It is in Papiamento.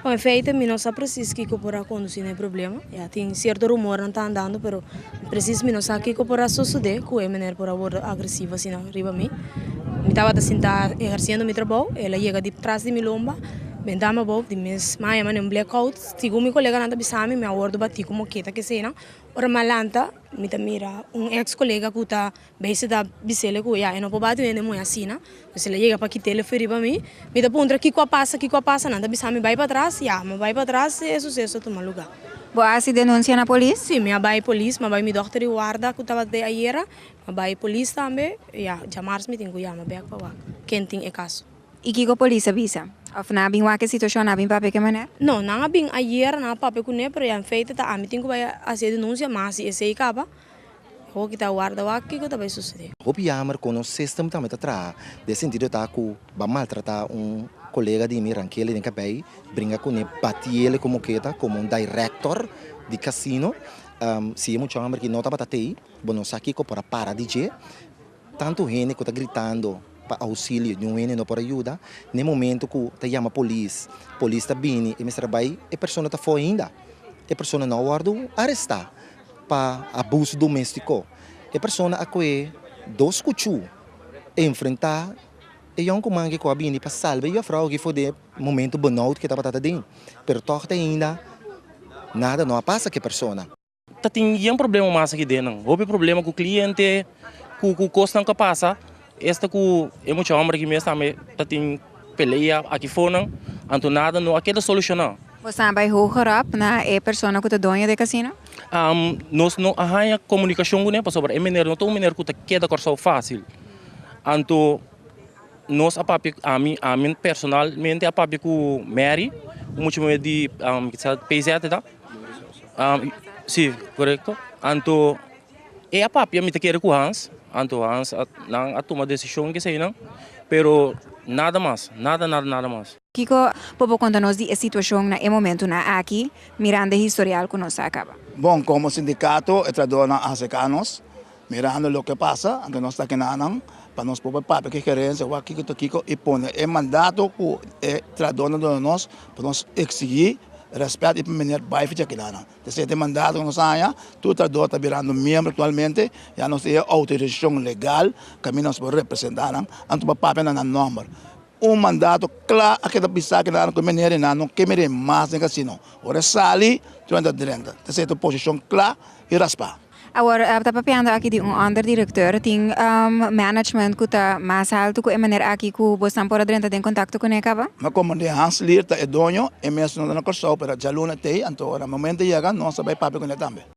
Bon, in feite mi no sa precies kiko por a conduci na e problema. Ya tin cierto rumornan ta andando, pero precies mi no sa kiko por a sosode cu e meneer por a wordo agresivo asina riba mi. Mi tabata sinta eherciendo mi trabou, el a yega di tras di mi lomba, benta mi abou, di mes mi a yama un blackout. Segun mi coleganan ta bisa mi, mi a wordo bati cu moketa keseinan. Ora mi a lanta, mi ta mira un ex colega cu ta Bese ta bis'el ku ya e no por bati un hende muhé asina. Pues el a yega pa kit'el for riba mi. Mi ta puntra kiko a pasa, kiko a pasa. Nan ta bisa mi bai patras. Ya, mi a bai patras i e suseso a tuma lugá. Bo a hasi denunsia na polis? Sí, mi a bai polis, mi a bai mi dòkter di warda ku tabata den ayera. Mi a bai polis tambe. Ya, djamars mi tin ku yama bèk pa wak ken tin e kaso. I kiko polis a bisa? Òf nan a bin wak e situashon, nan a bin papia ku e manera? No, nan a bin ayera, nan a papia kuné, pero ya en feite ta ami tin ku bai hasi e denunsia, mi a hasi esei kaba. Hopi ta warda wak kiko ta bai sucede. Hopi jammer con nos system tambe ta traha. Den sentido ta cu ba maltrata un colega di mi, Rankele den cabey, bringa cune, batiele como keta, como un director di casino. Si e mucha homber aki no tabata tey, bo no sa kico por a para di dje. Tanto hende cu ta gritando pa auxilio, niun hende no por a yuda. Na e momento cu ta yama polis, polis ta bini e mester a bay, e persona ta for ainda. E persona no a wordo aresta. Pa abuso doméstiko. E persona a kue dos kuchú enfrentá e yònkuman ku a bini pa salba e yòfrou aki for di e momentu benout ku e tabata ta den. Pero tòg te ainda nada no a pasa ku e persona. Ta tin yen problema mas aki den nan. Hopi problema ku kliente, ku ku kosnan ku a pasa. Esta ku e mucha hòmber aki mes tambe ta tin pelea aki fonan, anto nada no a keda solushoná. Bo sa bai hoger op na e persona ku ta doño di e kasino? Nos no a haña komunikashon kuné pasobra e meneer no ta un meneer ku ta keda Kòrsou fásil. Anto nos a papia, ami ami personalmente a papia ku Mary, un mucha muhé di PZ ta, si korekto. Anto e a papia mi ta kere ku Hans, anto Hans a nan a tuma desishon keseinan, pero nada mas, nada nada nada mas. Kiko bo por konta nos di e situashon na e momentunan aki, mirando e historial ku nos a kaba? Bon, komo sindikato e trahadornan a aserká nos, mirando loke pasa, anto nos ta kinanan pa nos por papia ku e gerensia wak kiko ta kiko i pone e mandato ku e trahadornan duna nos pa nos eksigí rèspèt i pa meneer bai ficha kinanan. Esei ta e mandato ku nos a haña, tur trahador ta birando miembro aktualmente, ya nos tin e outorisashon legal kaminda nos por representá nan, anto pa papia na nan nòmber. Un mandato kla a keda bisa ku nan ku e manera nan no ke mira mas den kasino. Ora e sali, tur nan ta drenta. Ta seta un posishon kla i raspá. Awor, ta papiando aki di un onderdirecteur. Tin management ku ta mas haltu ku e manera aki ku bosnan por a drenta den kontakto kuné kaba? Mi komandé Hans Lier ta e doño, e mes no ta na Kòrsou, pero djaluna t'ei, anto ora momento yega nos ta bai papia kuné tambe.